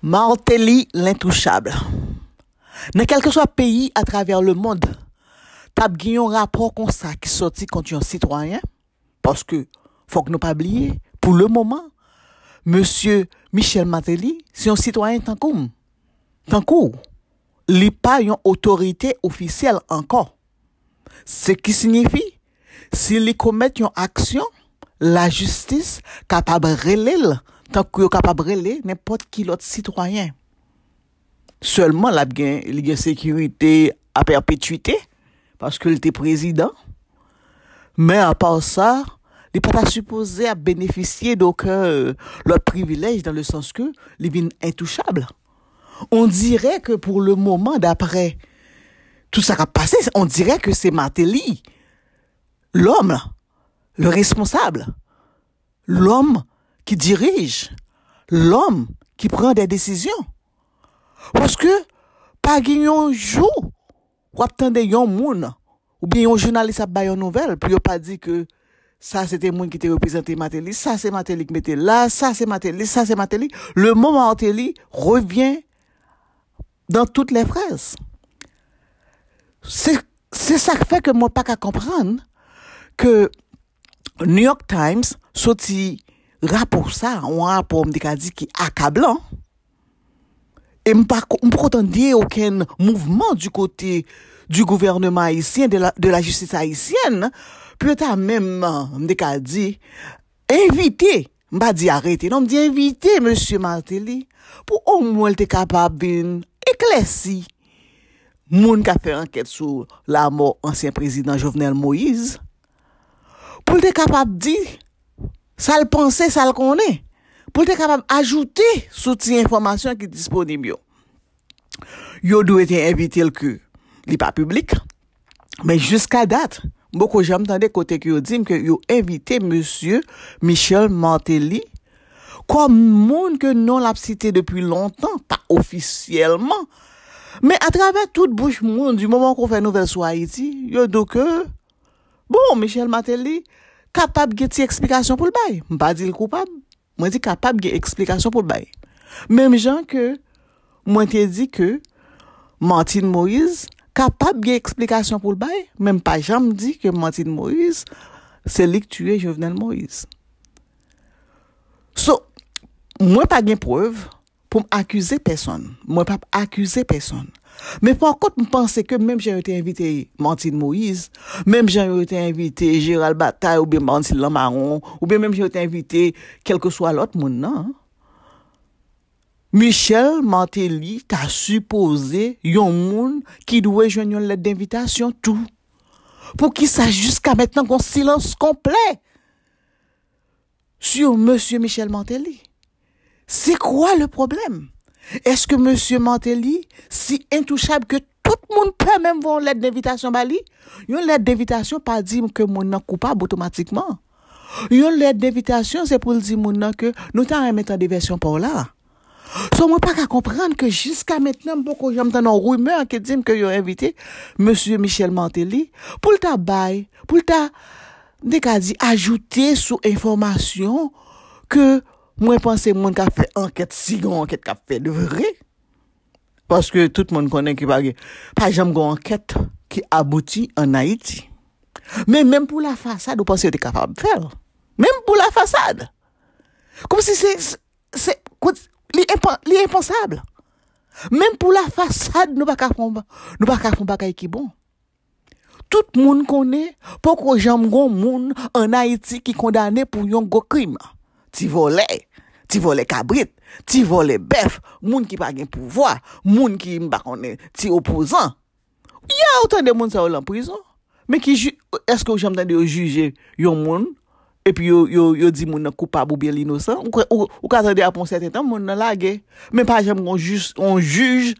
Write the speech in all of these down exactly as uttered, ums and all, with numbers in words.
Martelly lentouchab. Nan kèlkeswa peyi atravè lemond, t ap gen yon rapò konsa ki sòti kont yon sitwayen, paske, fòk nou pa bliye, pou lemoman, mesye Michel Martelly se yon sitwayen tankou m, tankou w. Li pa yon otorite ofisyèl ankò. Se ki siyifi, si li komèt yon aksyon, lajistis kapab rele l, tankou yo kapab rele nenpòt ki lòt sitwayen. Sèlman, l ap gen, li gen sekirite a pèpetwite, paske l te prezidan. Men apa sa, li pa ta sipoze ap benefisye doken lòt privilèj, dan le sans ke li vin entouchab. On dirè ke pou le moman, daprè tout sa k ap pase, on dirè ke se Martelly, lòm, le responsab, lòm ki dirij, lòm ki pran de desizyon. Paske pa gen yon jou w ap tande yon moun oubyen yon jounalis ap bay yon nouvèl pou yo pa di ke sa se te moun ki te reprezante Martelly, sa se Martelly ki mete l la, sa se Martelly, sa se Martelly. Le mot Martelly revient dans toutes les phrases. Se, se sa k fè ke mwen pa ka konprann ke New York Times soti rapò sa, yon rapò m te ka di ki akablan. E m pa ko- m poko tande okenn mouvman du côté du gouvernement haïtien, de la, de la justice haïtienne, pou yo ta menm, m te ka di, envite, m pa di arete, non, m di envite mesye Martelly pou omwen l te kapab vin eklèsi moun k ap fè ankèt sou lamò ansyen prezidan Jovenel Moïse, pou l te kapab di sa l panse, sa l konnen, pou l te kapab ajoute sou ti enfòmasyon ki disponib yo. Yo dwe te envite l ke li pa piblik, men jiska dat, m poko janm tande kote ke yo di m ke yo envite mesye Michel Martelly kòm moun ke non l ap site depi lontan, pa ofisyèlman, men atravè tout bouch moun, di moman ke w fè nouvèl sou Ayiti, yo di w ke, bon, Michel Martelly kapab gen ti eksplikasyon pou l bay. M pa di l koupab, mwen di kapab gen eksplikasyon pou l bay. Menm jan ke mwen te di ke Martine Moïse kapab gen eksplikasyon pou l bay, men m pa janm di ke Martine Moïse se li k tiye Jovenel Moïse. So, mwen pa gen prèv pou m akize pèsonn. Mwen p ap akize pèsonn. Men pa kont, m panse ke menm jan yo te envite Martine Moïse, menm jan yo te envite Gérald Bataille oubyen Martine Lamaron, oubyen menm jan yo te envite kèlkeswa lòt moun nan, Michel Martelly ta sipoze yon moun ki dwe jwenn yon lèt denvitasyon tou. Poukisa jiska mentnan gon silans konplè sur mesye Michel Martelly? C'est quoi le problème? Èske mesye Martelly si entouchab ke tout moun pè menm voye yon lèt denvitasyon ba li? Yon lèt denvitasyon pa di ke moun nan koupab otomatikman. Yon lèt denvitasyon se pou l di moun nan ke nou ta renmen tande vèsyon pa w la. So, mwen pa ka konprann ke jiska mentnan m poko janm tande yon rimè ki di m ke yo envite mesye Michel Martelly pou l ta bay, pou l ta, m te ka di, ajoute sou enfòmasyon ke mwen panse moun k ap fè ankèt, si gen yon ankèt k ap fèt vre, paske tout moun konnen ke pa gen, pa janm gen yon ankèt ki abouti ann Ayiti. Men menm pou lafasad, ou panse yo te kapab fè l? Menm pou lafasad. Kòmsi se, se, se, kout- li enpan- li enpansab. Menm pou lafasad, nou pa ka fè yon ba- nou pa ka fè yon bagay ki bon. Tout moun konnen, poko janm gon moun ann Ayiti ki kondane pou yon gwo krim. Ti vòlè, ti vòlè kabrit, ti vòlè bèf, moun ki pa gen pouvwa, moun ki, m pa konnen, ti opozan. Ya, ou tande moun sa yo lan prizon. Men ki ji- èske ou janm tande yo jije yon moun, epi yo, yo, yo di moun nan koupab oubyen l inosan? Ou, ou, ou ka tande apre yon sèten tan, moun nan lage. Men pa janm gon jis- yon jij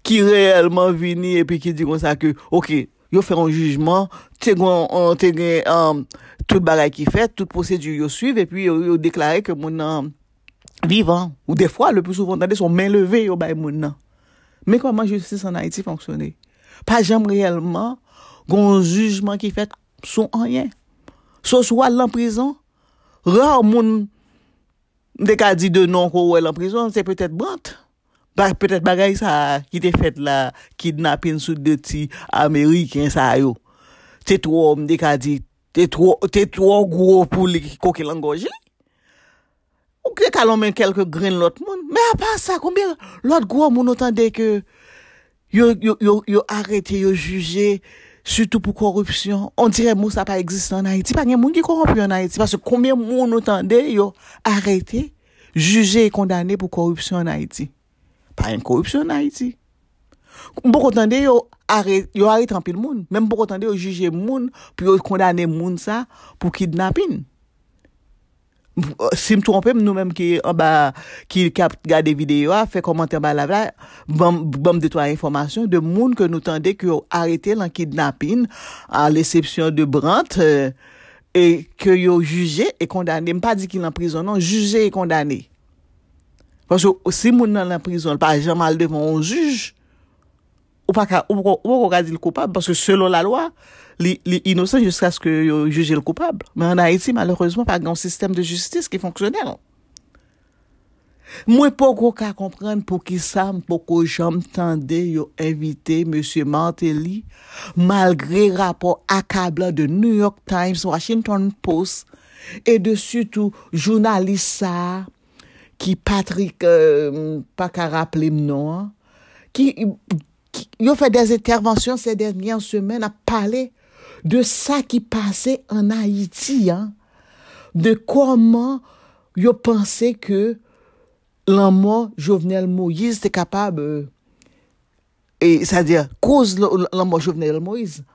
ki reyèlman vini epi ki di konsa ke, oke, yo fè yon jijman, te gon- te gen, um, tout bagay ki fèt, tout pwosedi yo swiv, epi yo, yo deklare ke moun nan vivan. Ou defwa, le pli souvan, tande se yon men leve yo bay moun nan. Men kòman jistis ann Ayiti fonksyone? Pa janm reyèlman gon jijman ki fèt sou anyen. So, si w al nan prizon, ra moun m te ka di de non ke w wè l an prizon, se petèt Brandt. Ba-, petèt bagay sa a ki te fèt la, kidnapin sou de ti Ameriken sa yo, te twò, m te ka di, te twò, te twò gwo pou li koke nan gòj li. Ou te ka lonmen kèlke grenn lòt moun. Men apa sa, konbyen lòt gwo moun ou tande ke yo, yo, yo, yo arete, yo jije, sitou pou kòripsyon? On dirè mo sa pa egziste ann Ayiti. Pa gen moun ki kòwonpi ann Ayiti. Paske konbyen moun ou tande yo arete, jije e kondane pou kòripsyon ann Ayiti? Pa gen kòripsyon ann Ayiti. M poko tande yo are-, yo arete anpil moun, men m poko tande yo jije moun pou yo kondane moun sa pou kidnapin. Si m twonpe m, nou menm ki anba, ki, ki ap gade videyo a, fè kòmantè anba live la, ban m, ban m de twa enfòmasyon de moun ke nou tande ke yo arete lan kidnapin, à l'exception de Brandt, euh, e ke yo jije e kondane. M pa di ki lan prizon, non, jije e kondane. Paske si moun nan lan prizon, l pa janm al devan yon jij, ou pa ka, ou poko, ou poko ka di l koupab, paske selon lalwa, li, li inosan jiskaske yo jije l koupab. Men ann Ayiti, malerezman, pa gen yon sistèm de jistis ki fonksyonèl. Mwen poko ka konprann poukisa m poko janm tande yo envite mesye Martelly, malgre rapò akablan de New York Times, Washington Post, e de sitou jounalis sa a, ki Patrick, euh, m pa ka raple m non an, ki, ki, yo fè des entèvansyon ces dernières semaines ap pale de sa ki pase ann Ayiti an, de kòman yo panse ke lanmò Jovenel Moïse te kapab, euh, e, sa di, koz l-, l-, lanmò Jovenel Moïse.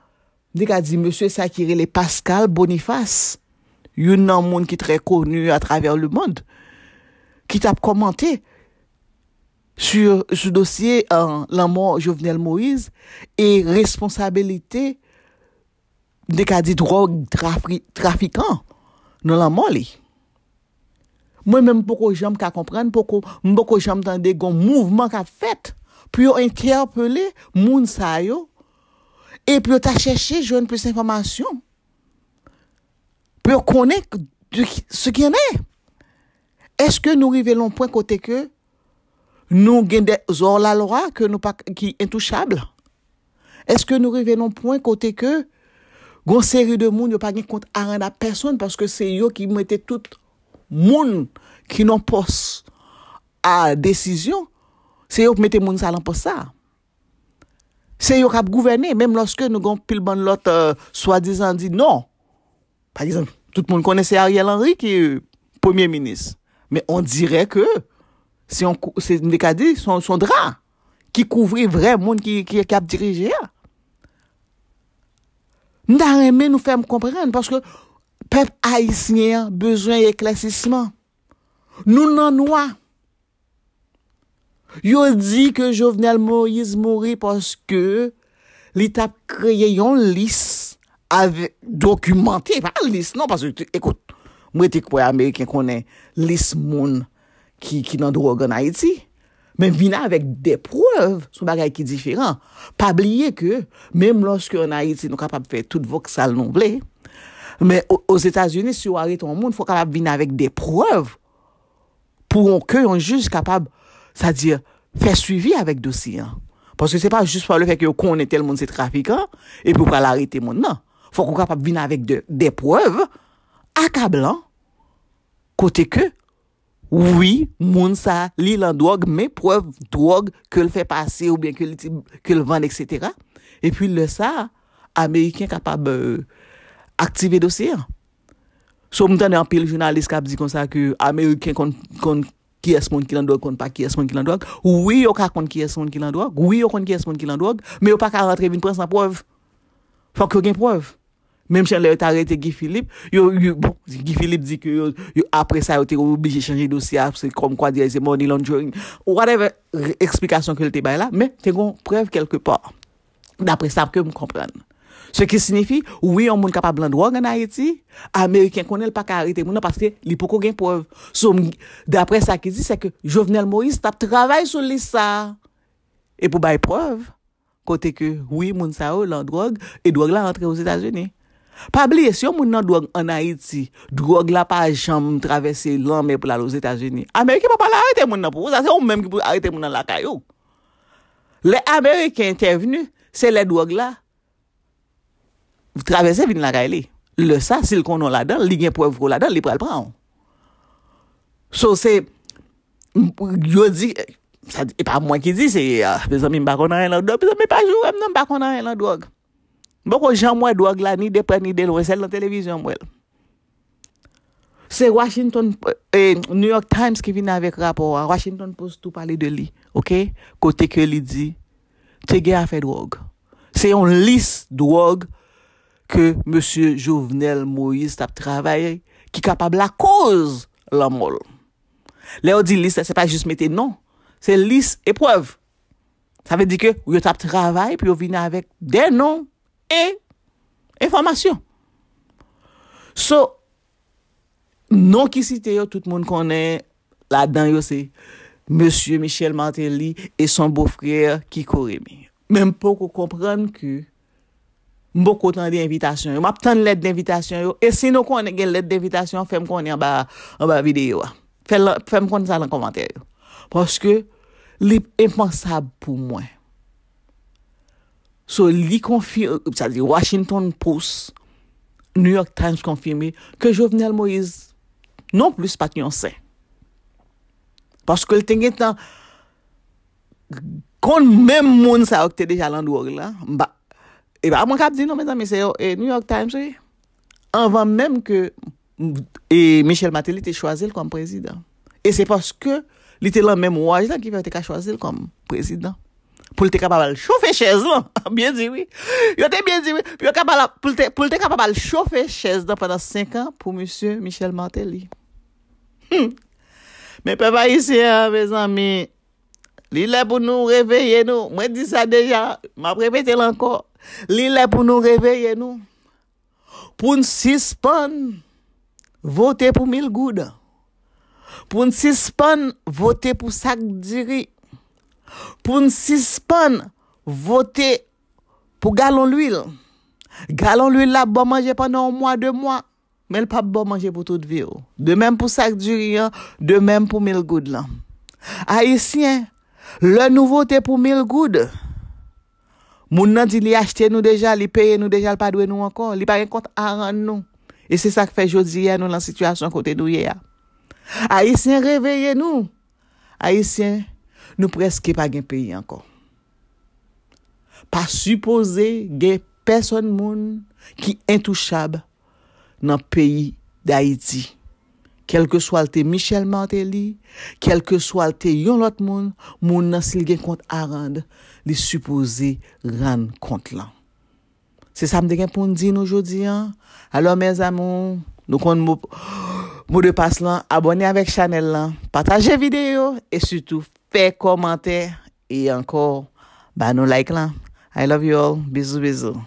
M te ka di mesye sa ki rele Pascal Boniface, youn nan moun ki trè koni atravè lemonn, ki t ap kòmante sou, sou dosye, euh, lanmò Jovenel Moïse e responsabilite, m te ka di, dwòg trafi-, trafikan nan lanmò li. Mwen menm, m poko janm ka konprann, poko, m poko janm tande gon mouvman k ap fèt pou yo entèpele moun sa yo, e pou yo ta chèche jwenn plis enfòmasyon, pou yo konnen k-, de ki, ce qu'il en est. Èske nou rive lan pwen kote ke nou gen des hors-la-loi ke nou pa, ki entouchab? Èske nou rive lan pwen kote ke gon seri de moun yo pa gen kont a rann a pèsonn paske se yo ki mete tout moun ki nan pòs a desizyon, se yo ki mete moun sa lan pòs sa. Se yo k ap gouvène, menm lòske nou gen pil bann lòt, euh, swadizan di non. Pa egzanp, tout moun konnen se Ariel Henry ki premye minis. Men on dirè ke se yon kou-, se, m te ka di, se yon, se yon dra ki kouvri vrè moun ki, ki, ki ap dirije a. M ta renmen nou fè m konprann, paske pèp ayisyen an bezwen eklèsisman. Nou nan nwa. Yo di ke Jovenel Moïse mouri paske li t ap kreye yon lis avè-, dokimante, pa lis non, paske, ekout, mwen te kwè Ameriken konnen lis moun ki, ki nan dwòg ann Ayiti. Men vin avèk de prèv, se yon bagay ki diferan. Pa bliye ke, menm lòske ann Ayiti, nou kapab fè tout vòksal nou vle, men o-, Ozetazini, si w arete yon moun, fò w kapab vin avèk de prèv pou yon, ke yon jij kapab, sa di, fè swivi avèk dosye an. Paske se pa jis pa lefèt ke yo konnen tèl moun se trafikan, epi w pral arete moun nan. Fòk ou kapab vin avèk de, de prèv akablan, kote ke, wi, moun sa, li lan dwòg, men prèv dwòg ke l fè pase oubyen ke l ti, ke l vann, etsetera. Epi lè sa, Ameriken kapab, euh, aktive dosye an. So, m tande anpil jounalis k ap di konsa ke Ameriken konn, konn kiyès moun ki lan dwòg, konn pa kiyès moun ki lan dwòg. Wi, yo ka konn kiyès moun ki lan dwòg. Wi, yo konn kiyès moun ki lan dwòg. Men yo pa ka rantre vin pran san prèv. Fòk yo gen prèv. Menm jan lè yo t arete Guy Philippe, yo, yo, bon, Guy Philippe di ke yo, yo, apre sa, yo te oblije chanje dosye a, se kòmkwa di se money laundering, whatever, re-, eksplikasyon ke l te bay la, men te gen prèv kèlke pa. Daprè sa ke m konprann. Ce qui signifie, wi, yon moun kapab lan dwòg ann Ayiti, Ameriken konnen l pa ka arete moun nan paske li poko gen prèv. So, m, daprè sa ki di, se ke Jovenel Moïse t ap travay sou lis sa a. E pou bay prèv, kote ke, wi, moun sa yo lan dwòg, e dwòg la rantre Ozetazini. Pa bliye, si yon moun nan dwòg ann Ayiti, dwòg la pa janm travèse lanmè pou l al Ozetazini, Ameriken pa pral arete moun nan pou ou. Sa se ou menm ki pou arete moun nan lakay ou. Lè Ameriken entèvni, se lè dwòg la travèse vin lakay li. Lè sa, si l konnen w ladan l, li gen prèv ke w ladan l, li pral pran w. So, se, yo di, sa di, e pa mwen ki di, se, ah, mezanmi, m pa konn anyen nan dwòg. Mezanmi, pa joure m non, m pa konn anyen nan dwòg. M poko janm wè dwòg la, ni de prè, ni de lwen. Sèl nan televizyon m wè l. Se Washington, eh, New York Times ki vin avèk rapò a. Washington Post tou pale de li, oke? Kote ke li di, te gen afè dwòg. Se yon lis dwòg ke mesye Jovenel Moïse t ap travay, ki kapab lakoz lanmò l. Lè yo di lis la, se pa jis mete non. Se lis e prèv. Sa vle di ke yo t ap travay pou yo vin avèk de non e enfòmasyon. So, non ki site yo, tout moun konnen, ladan yo se mesye Michel Martelly e son bofrè Kiko Remy. Men m poko konprann ke m poko tande envitasyon yo. M ap tann lèt denvitasyon yo. E si nou konnen gen lèt denvitasyon, fè m konnen anba, anba videyo a. Fè l, fè m konn sa nan kòmantè yo. Paske li enpansab pou mwen. So, li konfime, sa di Washington Post, New York Times konfime ke Jovenel Moïse non plis pa t yon sen. Paske l te gentan konn menm moun sa yo ki te deja nan dwòg la. M pa, e pa mwen k ap di non, mezanmi, se yo, e New York Times, wi. Anvan menm ke, e Michel Martelly te chwazi l kòm prezidan. E se paske li te nan menm waj la ki fè yo te ka chwazi l kòm prezidan. Pou l te kapab al chofe chèz lan. Byen di, wi. Yo te byen di, wi. Pou yo kapab, pou l te, pou l te kapab al chofe chèz lan pandan senk an pou mesye Michel Martelly. Hmm. Men pèp ayisyen an, mezanmi, li lè pou nou reveye nou. Mwen di sa deja, m ap repete l ankò. Li lè pou nou reveye nou. Pou n sispann vote pou mil goud. Pou n sispann vote pou sak diri. Pou n sispann vote pou galon lwil. Galon lwil la ap ba w manje pandan yon mwa, de mwa, men l p ap ba w manje pou tout vi w. De menm pou sak diri an, de menm pou mil goud lan. Ayisyen, lè nou vote pou mil goud, moun nan di li achte nou deja, li peye nou deja, li pa dwe nou ankò, li pa gen kont a rann nou. E se sa k fè jodi a nou nan sitiyasyon kote nou ye a. Ayisyen, reveye nou. Ayisyen, nou prèske pa gen peyi ankò. Pa sipoze gen pèsonn moun ki entouchab nan peyi Dayiti. Kèlkeswa l te Michel Martelly, kèlkeswa l te yon lòt moun, moun nan, si l gen kont a rann, li sipoze rann kont lan. Se sa m te gen pou m di nou jodi an. Alò, mes amours, nou konn mo, mo de pas lan, abòne avèk chanèl lan, pataje videyo e sitou fè kòmantè e ankò ba nou like lan. I love you all. Bizou, bizou.